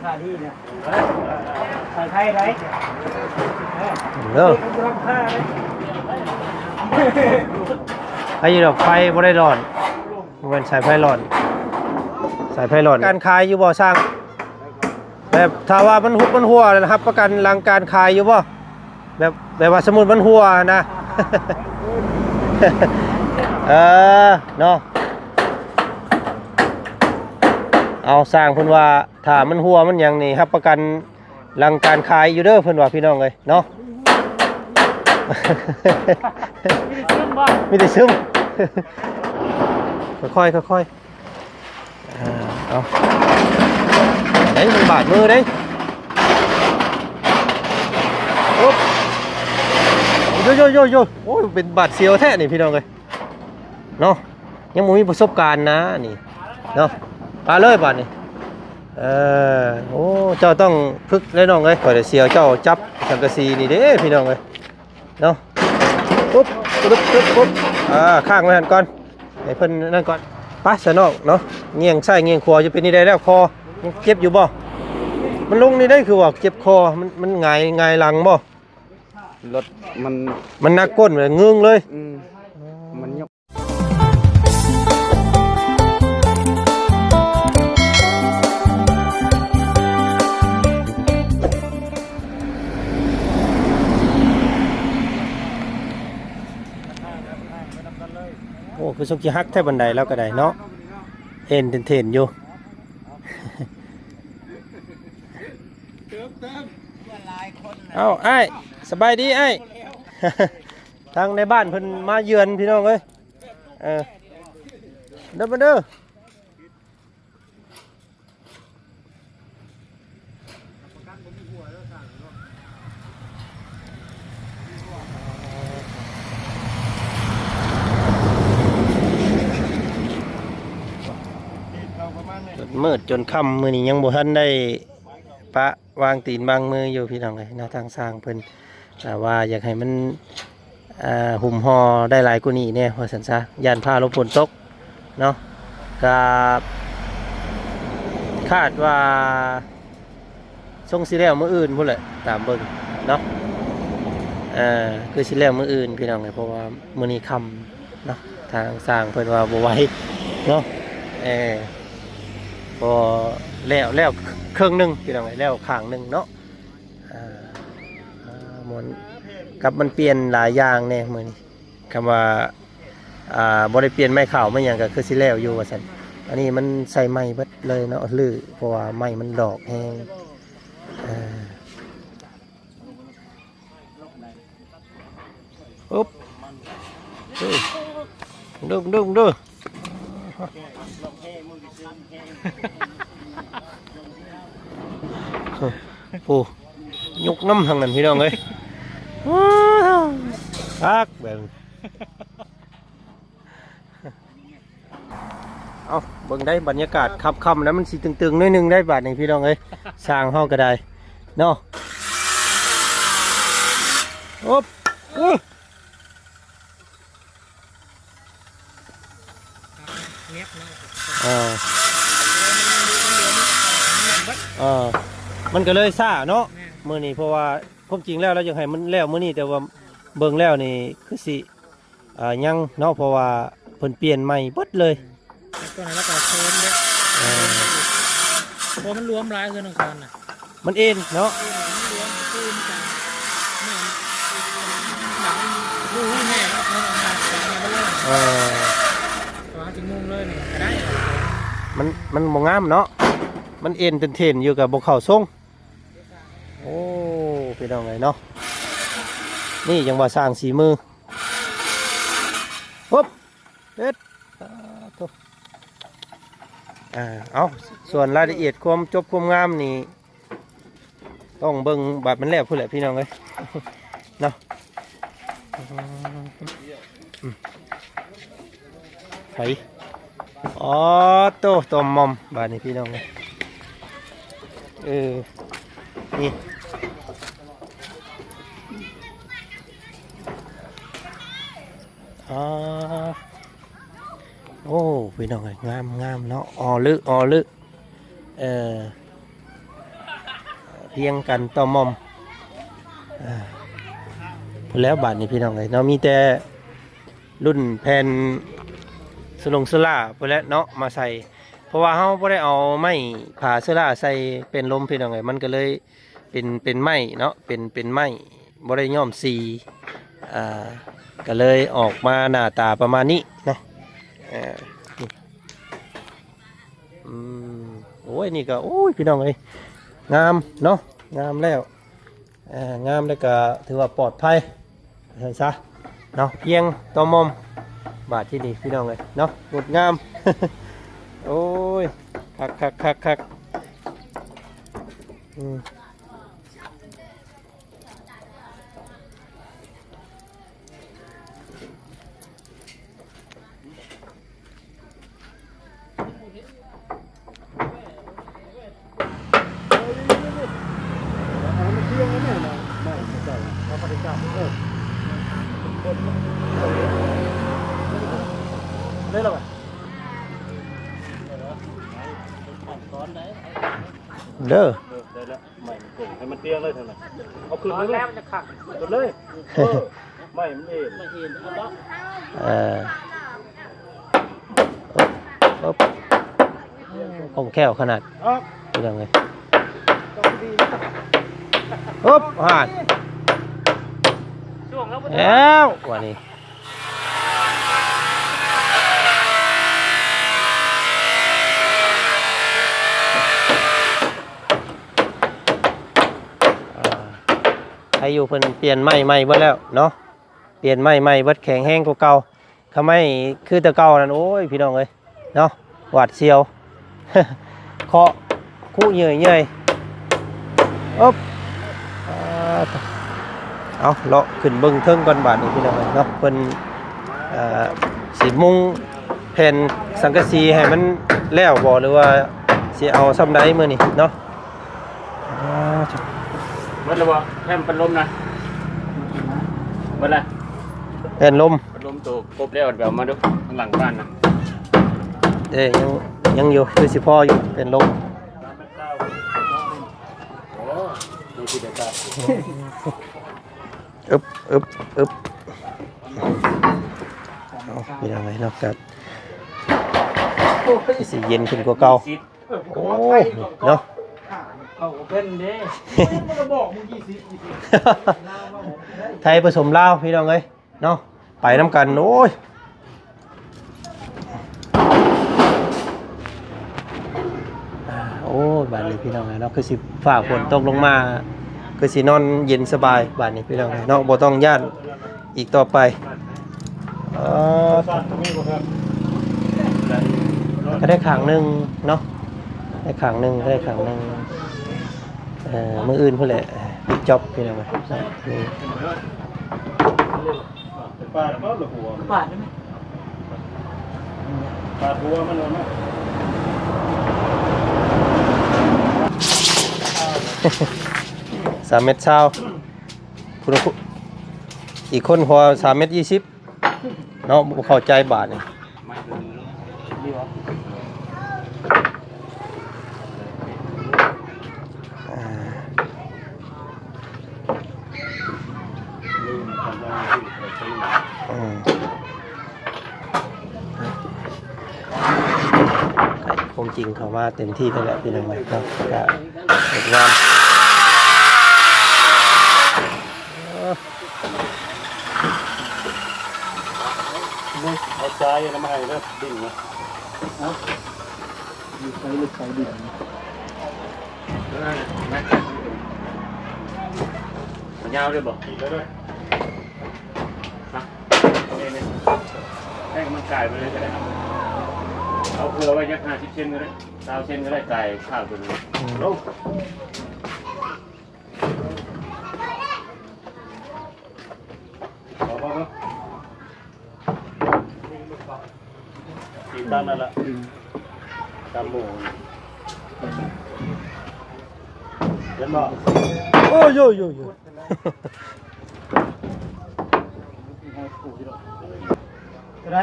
ຄ່າດີນະ ສາຍໄຟໄດ ເອີ ລຳຄ່າໄດ ໃຜຢູ່ດອກ ໄຟບໍ່ໄດ້ຮ້ອນ ບໍ່ແມ່ນສາຍໄຟຮ້ອນ ສາຍໄຟຮ້ອນ. ການຂາຍຢູ່ບໍ່ຊ່າງ? ແບບຖ້າວ່າມັນຮຸບມັນຮົ່ວ ຮັບປະກັນຫຼັງການຂາຍຢູ່ບໍ່? ແບບ ແບບວ່າສົມມຸດມັນຮົ່ວນະ ເອີ ເນາະ ເອົາ ຊ່າງເພິ່ນວ່າ ຖ້າມັນຮົ່ວມັນຫຍັງນີ້ ຮັບປະກັນຫຼັງການຂາຍຢູ່ເດີ ເພິ່ນວ່າ ພີ່ນ້ອງເອີຍເນາະ ມີແຕ່ຊຶມ ຄ່ອຍໆ ຄ່ອຍໆ. ອ່າ ເອົາ ໄດ້ ມັນບາດມືເດ້ ໂອ້ ໂຢໆໆໆ ໂອ້ຍ ເປັນບາດສຽວແທ້ນີ້ ພີ່ນ້ອງເອີຍເນາະ ຍັງບໍ່ມີປະສົບການນະນີ້ເນາະ ປາເລີຍບາດນີ້ ເອີ ໂອ້ ເຈົ້າຕ້ອງຝຶກເດ້ນ້ອງເອີຍ ຂ້ອຍໄດ້ສຽວເຈົ້າຈັບສັງກະສີນີ້ເດ້ ພີ່ນ້ອງເອີຍ. ເນາະ ປຸບ ປຶບ ປຶບ ປຶບ ອ່າ ຄ້າງໄວ້ຫັ້ນກ່ອນ ໃຫ້ເພິ່ນນັ້ນກ່ອນ ໄປຊະນ້ອງເນາະ ງຽງຊ້າຍງຽງຂວາຢູ່ ເປັນຈັ່ງໃດແລ້ວ ຄໍຍັງເຈັບຢູ່ບໍ່? ມັນລົງນີ້ໄດ໋ ຄືວ່າເຈັບຄໍ ມັນ ມັນຫງາຍ ຫງາຍຫຼັງບໍ່? ລົດມັນ ມັນໜັກກົ້ນເລີຍ ງຶງເລີຍ ອືມ ມັນຍົກ ໂອ້ ຄືຊົກຊິຫັກແທ້ບັນໄດລາວກໍໄດ້ເນາະ ເອັນເທັນໆຢູ່. ເອົ້າ ອ້າຍ ສະບາຍດີອ້າຍ ທາງໃນບ້ານເພິ່ນມາເຢືອນ ພີ່ນ້ອງເອີຍ ເອີ ເດີ ມາເດີ. ມືດຈົນຄ່ຳ ມື້ນີ້ຍັງບໍ່ທັນໄດ້ປະວາງຕີນວາງມືຢູ່ ພີ່ນ້ອງເອີຍເນາະ ທາງຊ່າງເພິ່ນ ຖ້າວ່າຢາກໃຫ້ມັນ ອ່າ ຫຸ້ມຫໍ່ໄດ້ຫຼາຍກວ່ານີ້ແດ່ ວ່າຊັ້ນຊະ ຢ້ານຟ້າລົມຝົນຕົກເນາະ ກະຄາດວ່າຊົງຊິແລ້ວມື້ອື່ນພຸ້ນແຫຼະ ຕາມເບິ່ງເນາະ ເອີ ຄືຊິແລ້ວມື້ອື່ນ ພີ່ນ້ອງເອີຍ ເພາະວ່າມື້ນີ້ຄ່ຳເນາະ ທາງຊ່າງເພິ່ນວ່າບໍ່ໄຫວເນາະ ເອີ ກໍແລ້ວ ແລ້ວເຄິ່ງໜຶ່ງ ພີ່ນ້ອງເອີຍ ແລ້ວຂ້າງໜຶ່ງເນາະ. ອ່າ ອ່າ ມ່ວນ ກັບມັນປ່ຽນຫຼາຍຢ່າງແດ່ມື້ນີ້ ຄຳວ່າ ອ່າ ບໍ່ໄດ້ປ່ຽນໄມ້ຂາວໄມ້ຫຍັງກໍຄືຊິແລ້ວຢູ່ວ່າຊັ້ນ ອັນນີ້ມັນໃສ່ໃໝ່ເບິດເລີຍເນາະ ຫຼື ເພາະວ່າໄມ້ມັນດອກແຮງ ອ່າ. ອຶບ ເອີ ເດີ ເດີ ເດີ ໂອ້ ຍົກນຳທາງນັ້ນ ພີ່ນ້ອງເອີຍ ຄັກແບບ. ເອົາ ເບິ່ງໄດ໋ ບັນຍາກາດຄ່ຳໆ ແລ້ວມັນຊິຕຶງໆ ໜ້ອຍໜຶ່ງໄດ໋ ບາດນີ້ ພີ່ນ້ອງເອີຍ ຊ່າງເຮົາກໍໄດ້ເນາະ ໂອບ ອື ອ່າ ອ່າ ມັນກໍເລີຍຊ້າເນາະ ແມ່ນ ມື້ນີ້ ເພາະວ່າຄວາມຈິງແລ້ວ ລາວຢາກໃຫ້ມັນແລ້ວມື້ນີ້ ແຕ່ວ່າເບິ່ງແລ້ວນີ້ຄືຊິ ອ່າ ຍັງເນາະ ເພາະວ່າເພິ່ນປ່ຽນໃໝ່ເບິດເລີຍ ແຕ່ຕົວນັ້ນລະກໍເຊີນເດ້ ເອີ ເພາະມັນລວມຫຼາຍເຮືອນຂອງຊານນະ ມັນເອັນເນາະ ເອີ ມັນລວມຄືນກັນ ເອີ ມັນ ມັນບໍ່ງາມເນາະ ມັນເອັນເທັນໆ ຢູ່ ກໍບໍ່ເຂົ້າຊົງ ໂອ້ ພີ່ນ້ອງເອີຍເນາະ ນີ້ຍັງວ່າຊ່າງສີມື ປຶບ ເຮັດ ສາທຸ ອ່າ ເອົາ ສ່ວນລາຍລະອຽດຄວາມຈົບຄວາມງາມນີ້ ຕ້ອງເບິ່ງບາດມັນແລ້ວພຸ້ນແຫຼະ ພີ່ນ້ອງເອີຍ ເນາະ ອືມ ໄປ ອໍ ໂຕ ຕົມມອມ ບາດນີ້ ພີ່ນ້ອງເອີຍ ເອີ ນີ້ ອໍ ໂອ້ ພີ່ນ້ອງເອີຍ ງາມໆ ເນາະ ອໍ ລຶ ອໍ ລຶ ເອີ ລຽງກັນຕໍ່ໝ່ອມ. ເອີ ພຸ້ນແລ້ວບາດນີ້ພີ່ນ້ອງເອີຍເນາະ ມີແຕ່ລຸ້ນແຜ່ນສະຫຼົງໂຊລ່າພຸ້ນແຫຼະເນາະມາໃສ່ ເພາະວ່າເຮົາບໍ່ໄດ້ເອົາໄມ້ຜ້າໂຊລ່າໃສ່ເປັນລົມພີ່ນ້ອງເອີຍ ມັນກໍເລີຍເປັນ ເປັນໄມ້ເນາະ ເປັນ ເປັນໄມ້ ບໍ່ໄດ້ຍ້ອມສີ ອ່າ ກໍເລີຍອອກມາໜ້າຕາປະມານນີ້ເນາະ. ເອີ ອືມ ໂອ້ຍ ນີ້ກໍ ໂອ້ຍ ພີ່ນ້ອງເອີຍ ງາມເນາະ ງາມແລ້ວ ເອີ ງາມແລ້ວກໍຖືວ່າປອດໄພ ວ່າຊັ້ນຊະເນາະ ພຽງຕໍ່ໝ່ອມ ບາດທີ່ນີ້ພີ່ນ້ອງເອີຍເນາະ ງົດງາມ ໂອ້ຍ ຄັກໆໆໆ ອືມ. ເດີ ໄມ້ມັນກົງໃຫ້ມັນຕຽງເລີຍເທົ່ານັ້ນ ເອົາຂຶ້ນເລີຍ ແລ້ວມັນຈະຂັງ ຂຶ້ນເລີຍ ເອີ ໄມ້ມັນເອງ ໄມ້ເອງ ເອົາເນາະ ເອີ ອຶບ ອຶບ ຄ່ອງແຄ້ວຂະໜາດ ພີ່ນ້ອງເອີຍ ອຶບ ຫານ ແລ້ວ ບາດນີ້ ອ່າ ໃຜຢູ່ເພິ່ນປ່ຽນໄມ້ໃໝ່ເບິດແລ້ວເນາະ ປ່ຽນໄມ້ໃໝ່ເບິດ ແຂງແຮງກວ່າເກົ່າ ຄັນໄມ້ຄືແຕ່ເກົ່ານັ້ນ ໂອ້ຍ ພີ່ນ້ອງເອີຍ ເນາະ ຫວາດສຽວ ເຄາະຄຸເຫຍື່ອຍໆ ອຶບ ອ່າ ເອົາ ເລາະຂຶ້ນເບິ່ງເທິງກ່ອນບາດນີ້ ພີ່ນ້ອງເອີຍເນາະ ເພິ່ນ ເອີ ຊິມຸງແຜ່ນສັງກະສີໃຫ້ມັນແລ້ວບໍ່ ຫຼືວ່າຊິເອົາຊ່ຳໃດມື້ນີ້ເນາະ. ອ່າ ເບິດແລ້ວບໍ່ ແຜ່ນປັດລົມນະ ເບິດແລ້ວ ແຜ່ນລົມ ປັດລົມໂຕຄົບແລ້ວ ໄປເອົາມາດູ ທາງຫຼັງບ້ານນະ ເອີ ຍັງ ຍັງຢູ່ ຄືຊິພໍຢູ່ ແຜ່ນລົມ ໂອ້ ຍັງຊິໄດ້ຕາຍ ອຶບ ອຶບ ອຶບ ເອົາ ເປັນຈັ່ງໃດເນາະ ກໍ ໂອ້ຍ ຊິເຢັນຂຶ້ນກວ່າເກົ່າ. ໂອ້ ເນາະ ເຂົາກໍເປັນເດ້ ໄທປະສົມລາວ ພີ່ນ້ອງເອີຍເນາະ ໄປນຳກັນ. ໂອ້ຍ ໂອ້ ບາດນີ້ ພີ່ນ້ອງເອີຍເນາະ ຄືຊິຟ້າຝົນຕົກລົງມາ ຄືຊິນອນເຢັນສະບາຍບາດນີ້ ພີ່ນ້ອງເອີຍເນາະ ບໍ່ຕ້ອງຢ້ານ ອີກຕໍ່ໄປ. ເອີ ກໍໄດ້ຂ້າງໜຶ່ງເນາະ ໄດ້ຂ້າງໜຶ່ງ ໄດ້ຂ້າງໜຶ່ງ ເອີ ມື້ອື່ນພຸ້ນແຫຼະ ປິດຈອບ ພີ່ນ້ອງເອີຍເນາະ. ນີ້ ປາດບໍ່ລະຫົວ ປາດໄດ້ໄໝ ປາດຫົວມັນເນາະ ສາມແມັດຊາວ ພຸ້ນ ອີກຄົນຫົວສາມແມັດຊາວ ເນາະ ບໍ່ເຂົ້າໃຈບາດນີ້ ອ່າ ອືມ ຄວາມຈິງເຂົ້າມາເຕັມທີ່ແລ້ວແຫຼະ ພີ່ນ້ອງເນາະ ກະເຮັດງານ ເອີ ເອົາຊາຍອັນນັ້ນມາໃຫ້ເດີ ດິນນະ ເອົາ ຢູ່ໃສເລິກໃສດິນ ເອີ ມັນຍາວເລີຍບໍ່? ຮະ ນີ້ໆ ໃຫ້ມັນກາຍໄປເລີຍກໍໄດ້ ເອົາເຜື່ອໄວ້ຈັກຫ້າສິບເຊັນກໍໄດ້ ຊາວເຊັນກໍໄດ້ ກາຍຂ້າວຕົວນີ້ ອືມ ລົງ. ເອົາມາເບິ່ງ ຕີຕາມນັ້ນລະ ຕາມໝູ່ ເຫັນບໍ່? ໂອ້ຍໂອ້ຍໂອ້ຍໂອ້ຍ ເທົ່າໃດ?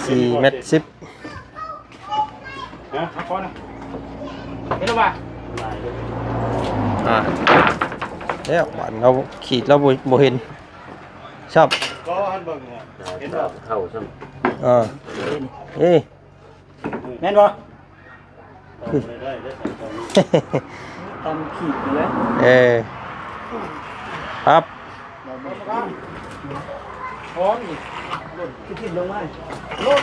ສີ່ແມັດສິບ ຮະ ເອົາກ່ອນນະ ເຫັນແລ້ວວ່າ ອ່າ ແລ້ວບາດເຮົາຂີດແລ້ວບໍ່ ບໍ່ເຫັນຊ້ຳ ກໍຫັ້ນເບິ່ງເນາະ ເຫັນບໍ່? ເຂົ້າຊ້ຳ ເອີ ເອີ ແມ່ນບໍ່? ຕຳຂີດຢູ່ເລີຍ ເອີ ປັບ ຫອມນີ້ ລົດ ຂຶ້ນລົງມາ ລົດ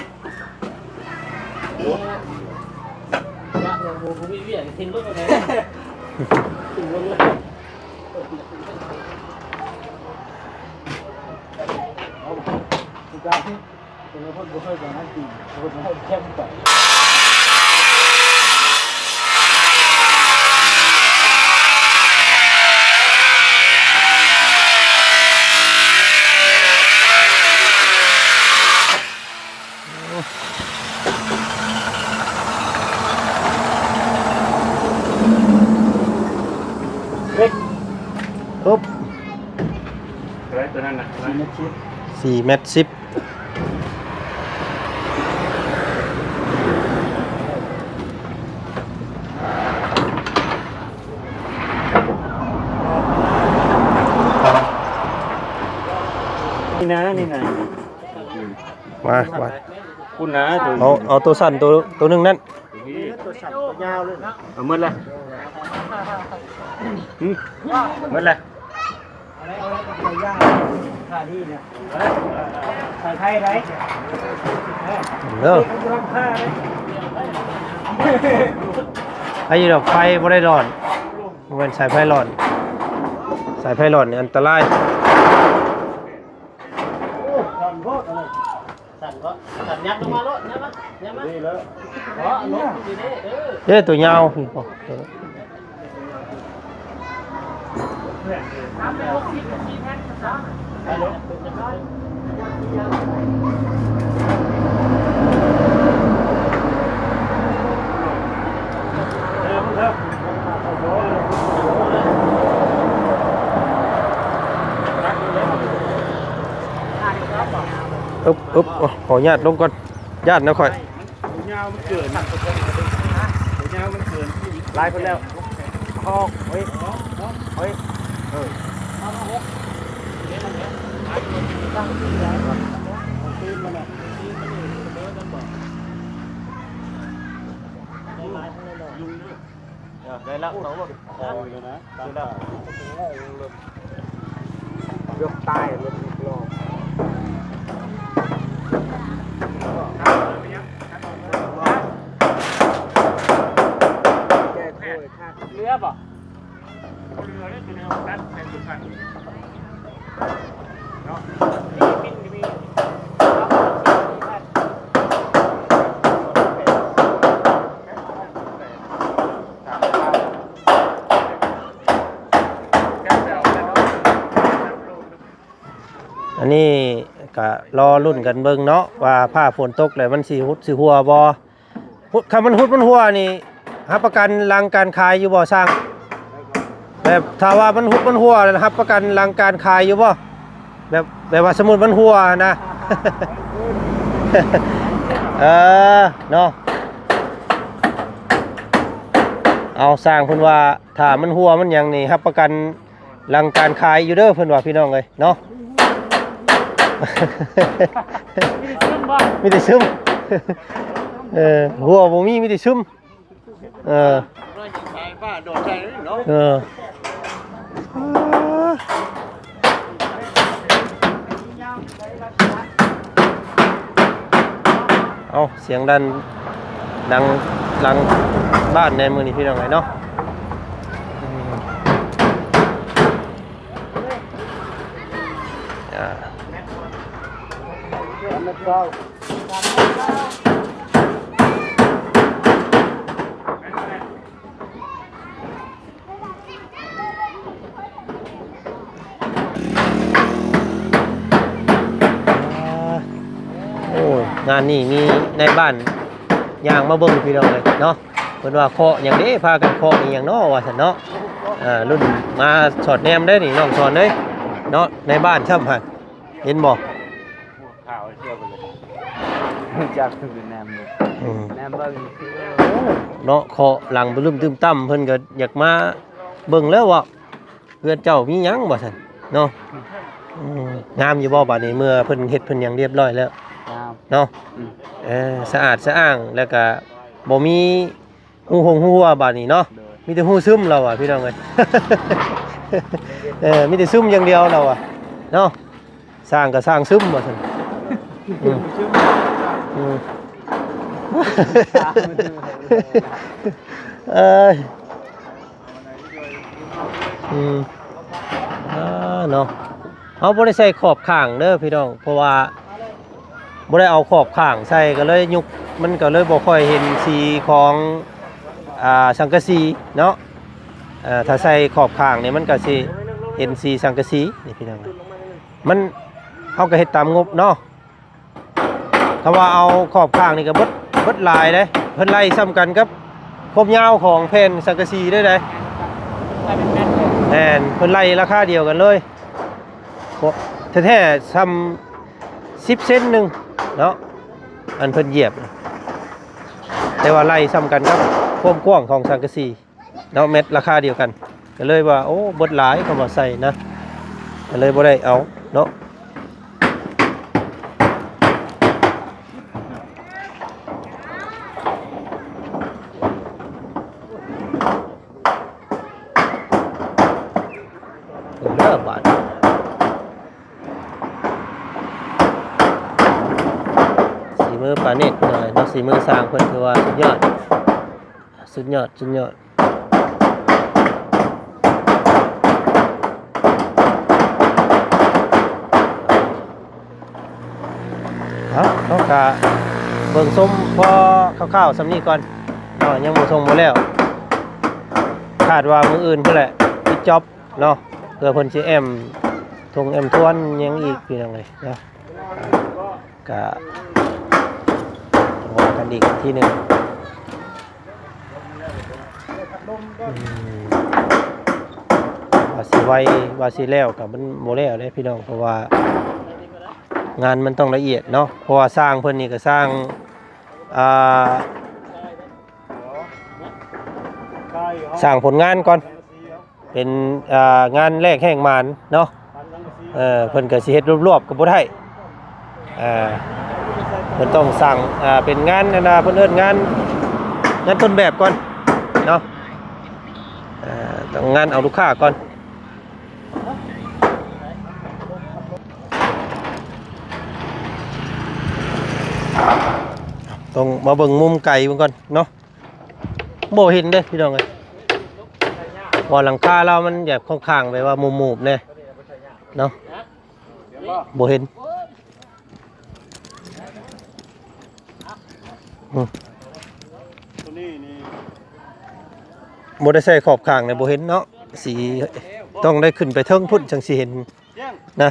ໂອ້ ຢາກລົງ ບໍ່ ບໍ່ມີວຽກ ຖິ້ມລົງແດ່ ຖິ້ມລົງເລີຍ ເອົາ ເຮັດ ອຶບ ເທົ່າໃດຕົວນັ້ນນະ? ສີ່ແມັດສິບ ສີ່ແມັດສິບ ນີ້ນະ ນີ້ນະ ມາ ມາ ພຸ້ນນະ ເອົາ ເອົາໂຕສັ້ນໂຕ ໂຕໜຶ່ງນັ້ນ ເອົາໝົດລະ ຫື ໝົດລະ ສາຍໄຟໄດ້ ເດີ ໄຟຢູ່ດອກ ໄຟບໍ່ໄດ້ຮ້ອນ ບໍ່ແມ່ນສາຍໄຟຮ້ອນ ສາຍໄຟຮ້ອນນີ້ອັນຕະລາຍ. ໂອ້ ສັ່ນໂພດອັນນີ້ ສັ່ນເກາະ ສັ່ນ ຍັບລົງມາໂລດ ຍັບມາ ຍັບມາ ນີ້ແຫຼະ ເກາະລົງຢູ່ນີ້ ເອີ ເດ້ ຕົວຍາວ ອຶບ ອຶບ ໂອ້ ຂໍອະນຸຍາດລົງກ່ອນ ຢ້ານນະຂ້ອຍ ໂຕຍາວມັນເກີນ ໂຕຍາວມັນເກີນ ຫຼາຍຄົນແລ້ວ ອອກ ເຮີ້ຍ ເຮີ້ຍ ເອີ ໄດ້ແລ້ວ ສອງລົດ ໂອ້ຍ ໄດ້ແລ້ວ ເກືອບຕາຍລົດຫົກລໍ້ ແກ້ໂຄຍຄັກ ເຫຼືອບໍ່? ເຫຼືອເດ້ ຕົວນີ້ຕັດໃສ່ຕົວຄັນເນາະ ມີບິນກໍມີ ອັນນີ້ກະລໍລຸ້ນກັນເບິ່ງເນາະ ວ່າຟ້າຝົນຕົກແລ້ວມັນຊິຮຸດຊິຮົ່ວບໍ່? ຮຸດ ຄັນມັນຮຸດມັນຮົ່ວນີ້ ຮັບປະກັນຫຼັງການຂາຍຢູ່ບໍ່ຊ່າງ? ແບບຖ້າວ່າມັນຮຸດມັນຮົ່ວ ຮັບປະກັນຫຼັງການຂາຍຢູ່ບໍ່? ແບບ ແບບວ່າສົມມຸດມັນຮົ່ວນະ ເອີ ເນາະ ເອົາ ຊ່າງເພິ່ນວ່າ ຖ້າມັນຮົ່ວມັນຫຍັງນີ້ ຮັບປະກັນ ຫຼັງການຂາຍຢູ່ເດີ ເພິ່ນວ່າ ພີ່ນ້ອງເອີຍເນາະ ມີແຕ່ຊຶມບໍ່? ມີແຕ່ຊຶມ ເອີ ຮົ່ວບໍ່ມີ ມີແຕ່ຊຶມ ເອີ ສາຍຟ້າໂດດໃສ່ເນາະ ເອີ. ເອົາ ສຽງດັນດັງຫຼັງບ້ານແດ່ມື້ນີ້ພີ່ນ້ອງເອີຍເນາະ ອືມ ອ່າ. ໂອ້ຍ ງານນີ້ມີນາຍບ້ານຍ່າງມາເບິ່ງພີ່ນ້ອງເອີຍເນາະ ເພິ່ນວ່າເຄາະຫຍັງເດ້ ພາກັນເຄາະອີ່ຫຍັງເນາະ ວ່າຊັ້ນເນາະ ອ່າ ລຸ້ນມາສອດແນມເດ້ນີ້ ນ້ອງສອນເອີຍເນາະ ໃນບ້ານຊ້ຳຫັ້ນ ເຫັນບໍ່? ຂ່າວໃຫ້ເຊື່ອໄປເລີຍ ຮູ້ຈັກຄືແນມເລີຍ ອືມ ແນມເບິ່ງ ເນາະ ເຄາະຫຼັງຕຶມໆ ເພິ່ນກໍຢາກມາເບິ່ງແລ້ວວ່າ ເຮືອນເຈົ້າມີຫຍັງວ່າຊັ້ນເນາະ. ອືມ ງາມຢູ່ບໍ່ບາດນີ້ ເມື່ອເພິ່ນເຮັດເພິ່ນຫຍັງຮຽບຮ້ອຍແລ້ວ? ງາມເນາະ. ອືມ ເອີ ສະອາດສະອ້າງ ແລ້ວກະບໍ່ມີຮູຫົງຮູຮົ່ວບາດນີ້ເນາະ. ໂດຍ ມີແຕ່ຮູຊຶມລາວວ່າ ພີ່ນ້ອງເອີຍ. ເອີ ມີແຕ່ຊຶມຢ່າງດຽວລາວວ່າເນາະ. ສ້າງກໍສ້າງຊຶມວ່າຊັ້ນ. ອືມ ອືມ ເອີຍ ອືມ ອ່າ ເນາະ ເຮົາບໍ່ໄດ້ໃສ່ຂອບຂ້າງເດີພີ່ນ້ອງ ເພາະວ່າບໍ່ໄດ້ເອົາຂອບຂ້າງໃສ່ ກໍເລີຍຍຸກ ມັນກໍເລີຍບໍ່ຄ່ອຍເຫັນສີຂອງ ອ່າ ສັງກະສີເນາະ. ເອີ ຖ້າໃສ່ຂອບຂ້າງນີ້ ມັນກໍຊິເຫັນສີສັງກະສີນີ້ພີ່ນ້ອງ. ມັນ ເຮົາກໍເຮັດຕາມງົບເນາະ. ຖ້າວ່າເອົາຂອບຂ້າງນີ້ກໍເບິດ ເບິດຫຼາຍເດ້. ເພິ່ນໄລ່ສ່ຳກັນກັບຄວາມຍາວຂອງແຜ່ນສັງກະສີເດ້. ແມ່ນ ເພິ່ນໄລ່ລາຄາດຽວກັນເລີຍ ແທ້ໆ ສ່ຳສິບເຊັນໜຶ່ງເນາະ ອັນເພິ່ນຢຽບ ແຕ່ວ່າໄລ່ສ່ຳກັນກັບຄວາມກວ້າງຂອງສັງກະສີ ເນາະ ແມັດລາຄາດຽວກັນ ກໍເລີຍວ່າ ໂອ້ ເບິດຫຼາຍ ຄຳວ່າໃສ່ນະ ກໍເລີຍບໍ່ໄດ້ເອົາເນາະ. ເບິ່ງເດີບາດ ສີມືປານີດເນາະ ສີມືຊ່າງເພິ່ນຖືວ່າສຸດຍອດ. ສຸດຍອດ ສຸດຍອດ. ເອົາ ເຮົາກະເບິ່ງຊົມພໍຄ່າວໆສ່ຳນີ້ກ່ອນເນາະ ຍັງບໍ່ສົ່ງບໍ່ແລ້ວ. ຄາດວ່າມື້ອື່ນພຸ້ນແຫຼະ ປິດຈອບເນາະ ເພື່ອເພິ່ນຊິແອ້ມທົ່ງແອ້ມທວນຫຍັງອີກ ພີ່ນ້ອງເອີຍເນາະ. ກະວ່າກັນອີກທີໜຶ່ງ. ອືມ ວ່າຊິໄວ ວ່າຊິແລ້ວກໍມັນບໍ່ແລ້ວເດ້ພີ່ນ້ອງ ເພາະວ່າງານມັນຕ້ອງລະອຽດເນາະ. ເພາະວ່າຊ່າງເພິ່ນນີ້ກໍຊ່າງ ອ່າ ສ້າງຜົນງານກ່ອນ. ເປັນ ອ່າ ງານແລກແຮງໝານເນາະ. ເອີ ເພິ່ນກໍຊິເຮັດລວບໆກໍບໍ່ໄດ້ ເອີ ເພິ່ນຕ້ອງສ້າງ ອ່າ ເປັນງານ ອັນນ່າ ເພິ່ນເອີ້ນງານ ງານຕົ້ນແບບກ່ອນເນາະ. ເອີ ຕ້ອງງານເອົາລູກຄ້າກ່ອນ. ຕ້ອງມາເບິ່ງມຸມໄກເບິ່ງກ່ອນເນາະ. ບໍ່ເຫັນເດ້ພີ່ນ້ອງເອີຍ ວ່າຫຼັງຄາລາວມັນແບບຂ້ອງໆ ແບບວ່າໝູບໆແດ່ເນາະ ບໍ່ເຫັນ. ອືມ ບໍ່ໄດ້ໃສ່ຂອບຂ້າງເລີຍ ບໍ່ເຫັນເນາະ ສີ ຕ້ອງໄດ້ຂຶ້ນໄປເທິງພຸ້ນຈັ່ງຊິເຫັນນະ.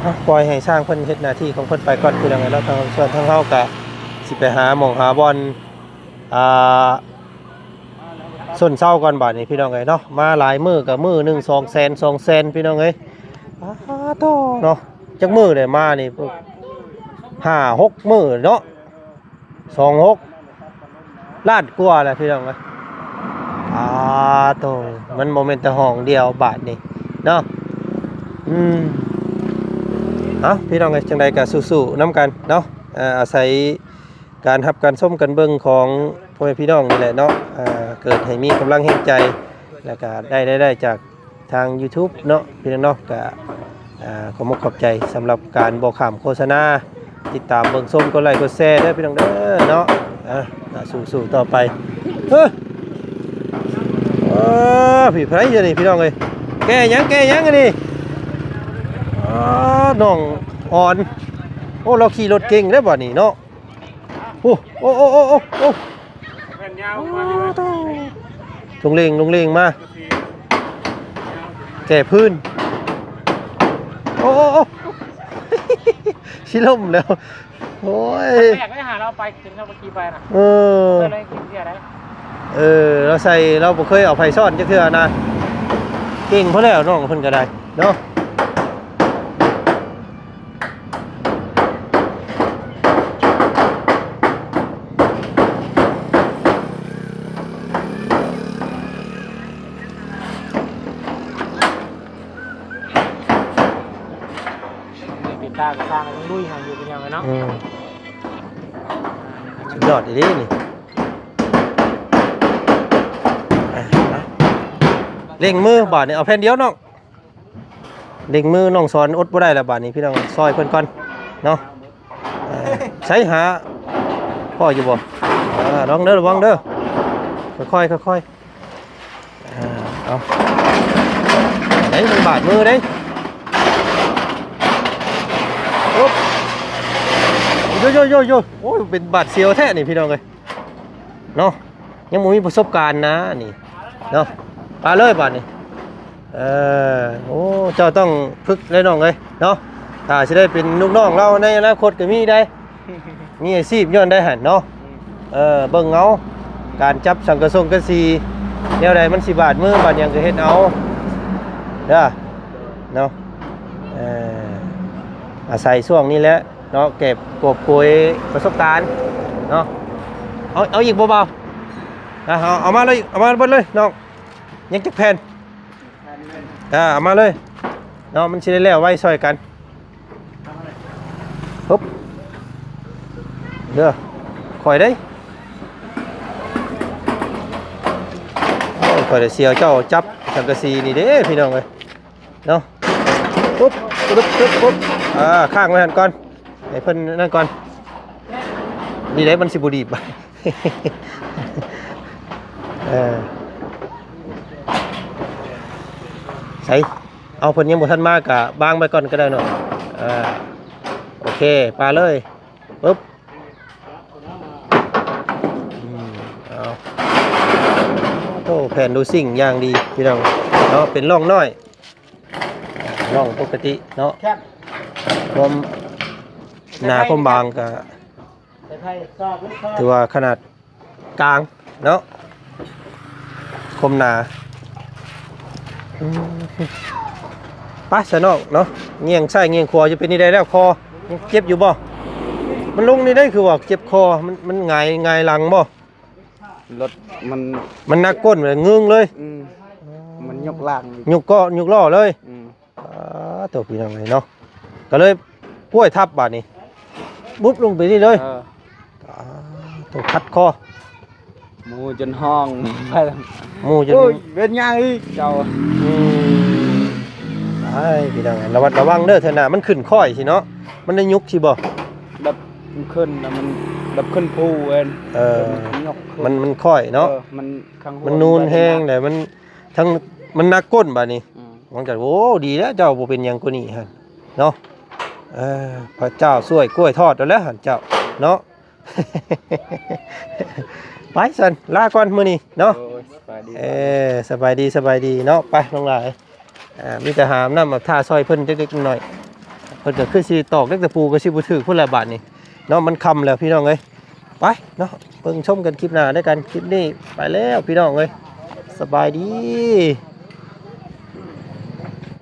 ເອົາ ປ່ອຍໃຫ້ຊ່າງເພິ່ນເຮັດໜ້າທີ່ຂອງເພິ່ນໄປກ່ອນ ຄືວ່າໄງເນາະ. ທາງສ່ວນທາງເຮົາກະຊິໄປຫາໝ່ອງຫາບ່ອນ ອ່າ ຊົນເຊົາກ່ອນບາດນີ້ ພີ່ນ້ອງເອີຍເນາະ. ມາຫຼາຍມື້ກະມື້ໜຶ່ງສອງແສນ ສອງແສນ ພີ່ນ້ອງເອີຍ. ອ້າໂທ້ເນາະ ຈັກມື້ແລ້ວມານີ້ ຫ້າຫົກມື້ເນາະ. ສອງຫົກ ລ້ານກວ່າແລ້ວພີ່ນ້ອງເອີຍ. ອ້າໂທ້ ມັນບໍ່ແມ່ນແຕ່ຫ້ອງດຽວບາດນີ້ເນາະ. ອືມ ເອົາ ພີ່ນ້ອງເອີຍ ຈັ່ງໃດກໍສູ້ໆນຳກັນເນາະ. ເອີ ອາໄສການຮັບການຊົມການເບິ່ງຂອງພໍ່ແມ່ພີ່ນ້ອງນີ້ແຫຼະເນາະ ເກີດໃຫ້ມີກຳລັງແຮງໃຈ ແລ້ວກໍໄດ້ລາຍໄດ້ຈາກ ທາງ YouTube ເນາະ ພີ່ນ້ອງເນາະ. ກະ ອ່າ ຂອບມຸກຂອບໃຈສຳລັບການບໍ່ຂ້າມໂຄສະນາ ຕິດຕາມເບິ່ງຊົມ ກົດໄລກົດແຊເດີພີ່ນ້ອງເດີເນາະ. ອ່າ ສູ້ໆຕໍ່ໄປ. ເອີ ເອີ ພີ່ ໃຜຢູ່ນີ້ພີ່ນ້ອງເອີຍ? ແກ່ຫຍັງ ແກ່ຫຍັງອັນນີ້? ອໍ ນ້ອງອອນ. ໂອ້ ລາວຂີ່ລົດເກັ່ງເດ້ບາດນີ້ເນາະ. ໂອ້ ໂອ້ ໂອ້ ໂອ້ ໂອ້ ໂອ້ ແຜ່ນຍາວມາ ໂອ້ ໂທ້ ລົງເລງ ລົງເລງມາ ແກ່ພື້ນ. ໂອ້ ໂອ້ ໂອ້ ຊິລົ້ມແລ້ວ. ໂອ້ຍ ແບກໄປຫາລາວໄປ ຂຶ້ນເຮົາໄປຂີ່ໄປນະ. ເອີ ເອີ ໄດ້ກິນເທື່ອໃດ. ເອີ ລາວໃສ່ ລາວບໍ່ເຄີຍເອົາໃຜຊ້ອນຈັກເທື່ອນະ. ເກັ່ງພໍແລ້ວນ້ອງເພິ່ນກໍໄດ້ເນາະ. ເປັນຕາກໍສ້າງກັນລຸຍຫາຢູ່ເປັນຫຍັງເນາະ. ອືມ ສຸດຍອດອີ່ຫຼີນີ້. ອ່ະ ເລັ່ງມືບາດນີ້ ເອົາແຜ່ນດຽວນ້ອງ. ເລັ່ງມືນ້ອງສອນອົດບໍ່ໄດ້ແລ້ວບາດນີ້ພີ່ນ້ອງ ຊ່ອຍເພິ່ນກ່ອນເນາະ. ເອີ ໃຊ້ຫາພໍຢູ່ບໍ່? ເອີ ລອງເດີ ລະວັງເດີ ຄ່ອຍໆ ຄ່ອຍໆ. ເອີ ເອົາ ໄດ້ມັນບາດມືເດ້. ໂອ້ ໂຢໆໆໆ ໂອ້ຍ ເປັນບາດສຽວແທ້ນີ້ພີ່ນ້ອງເອີຍ. ເນາະ ຍັງບໍ່ມີປະສົບການນະນີ້ເນາະ. ໄປເລີຍບາດນີ້. ເອີ ໂອ້ ເຈົ້າຕ້ອງຝຶກເດ້ນ້ອງເອີຍເນາະ ຖ້າຊິໄດ້ເປັນລູກນ້ອງລາວໃນອະນາຄົດກໍມີໄດ໋ ມີອາຊີບຍ້ອນໄດ້ຫັ້ນເນາະ. ເອີ ເບິ່ງເອົາ ການຈັບສັງກະສົງກະສີແນວໃດມັນຊິບາດມືບາດຫຍັງກໍເຮັດເອົາເດີເນາະ. ເອີ ອາໄສຊ່ວງນີ້ແຫຼະ ເນາະ ເກັບກອບໂກຍປະສົບການເນາະ. ເອົາ ເອົາອີກບໍ່ບ່າວ? ອ່ະ ເອົາ ເອົາມາເລີຍ ເອົາມາເບິດເລີຍນ້ອງ. ຍັງຈັກແຜ່ນ? ອ່າ ເອົາມາເລີຍເນາະ ມັນຊິໄດ້ແລ້ວໄວຊ່ອຍກັນ. ປຶບ ເດີ ຄ່ອຍເດ້. ໂອ້ຍ ຂ້ອຍໄດ້ສຽວເຈົ້າຈັບສັງກະສີນີ້ເດ້ພີ່ນ້ອງເອີຍ. ເນາະ ປຶບ ປຶບ ປຶບ ປຶບ ອ່າ ຄ້າງໄວ້ຫັ້ນກ່ອນ ໃຫ້ເພິ່ນນັ້ນກ່ອນ. ນີ້ເດ້ ມັນຊິບໍ່ດີບ. ເອີ ໃສ່ ເອົາ ເພິ່ນຍັງບໍ່ທັນມາ ກະວາງໄວ້ກ່ອນກໍໄດ້ເນາະ. ເອີ ໂອເຄ ປາເລີຍ ປຶບ. ອືມ ເອົາ ໂອ້ ແຜ່ນດູຊິງຢ່າງດີພີ່ນ້ອງເນາະ ເປັນຮ່ອງນ້ອຍ ຮ່ອງປົກກະຕິເນາະ. ຄວາມໜາຄວາມບາງກະຖືວ່າຂະໜາດກາງເນາະ ຄວາມໜາ. ອືມ ໄປຊະນ້ອງເນາະ ງຽງຊ້າຍງຽງຂວາ ຈະເປັນຈັ່ງໃດແລ້ວ ຄໍ ຍັງເຈັບຢູ່ບໍ່? ມັນລົງນີ້ໄດ້ຄືວ່າເຈັບຄໍ ມັນ ມັນຫງາຍ ຫງາຍຫຼັງບໍ່? ລົດມັນ ມັນໜັກກົ້ນເລີຍ ງຶງເລີຍ. ອືມ ມັນຍົກລ່າງ ຍົກກໍ ຍົກລໍ້ເລີຍ. ອືມ ອ່າ ໂຕ ພີ່ນ້ອງເອີຍເນາະ ກໍເລີຍກ້ວຍທັບບາດນີ້ ບຸບລົງໄປນີ້ເລີຍ. ເອີ ອ່າ ໂຕ ຂັດຄໍ ໝູ່ຈົນຮ້ອງ ໝູ່ຈົນ ໂອ້ຍ ເປັນຫຍັງອີກເຈົ້າ? ອືມ ໄອ້ ພີ່ນ້ອງ ລະວັດລະວັງເດີ ເທື່ອໜ້າມັນຂຶ້ນຄ້ອຍຊິເນາະ ມັນໄດ້ຍຸກຊິບໍ່? ແບບມັນຂຶ້ນນະ ມັນແບບຂຶ້ນພູເອີ ເອີ ມັນຍົກຂຶ້ນ ມັນ ມັນຄ້ອຍເນາະ. ເອີ ມັນ ມັນນູນແຮງແຫຼະ ມັນທັງ ມັນໜັກກົ້ນບາດນີ້. ອືມ ຫວັງຈະ ໂອ້ ດີແລ້ວເຈົ້າບໍ່ເປັນຫຍັງກວ່ານີ້ຫັ້ນເນາະ. ເອີ ພະເຈົ້າຊ່ວຍ ກ້ວຍທອດເອົາແລ້ວຫັ້ນເຈົ້າເນາະ. ໄປຊັ້ນ ລາກ່ອນມື້ນີ້ເນາະ. ໂອ້ຍ ສະບາຍດີ ເອີ ສະບາຍດີ ສະບາຍດີເນາະ. ໄປນ້ອງຫຼາຍ ອ່າ ມີແຕ່ຫານ້ຳອາບທ່າຊ່ອຍເພິ່ນຈັກເລັກໜ້ອຍ ເພິ່ນກໍຄືຊິຕອກເຫຼັກຕະປູກໍຊິບໍ່ຖືກພຸ້ນລະບາດນີ້ເນາະ. ມັນຄ່ຳແລ້ວພີ່ນ້ອງເອີຍ ໄປເນາະ ເບິ່ງຊົມກັນຄລິບໜ້າແລ້ວກັນ. ຄລິບນີ້ໄປແລ້ວພີ່ນ້ອງເອີຍ ສະບາຍດີ.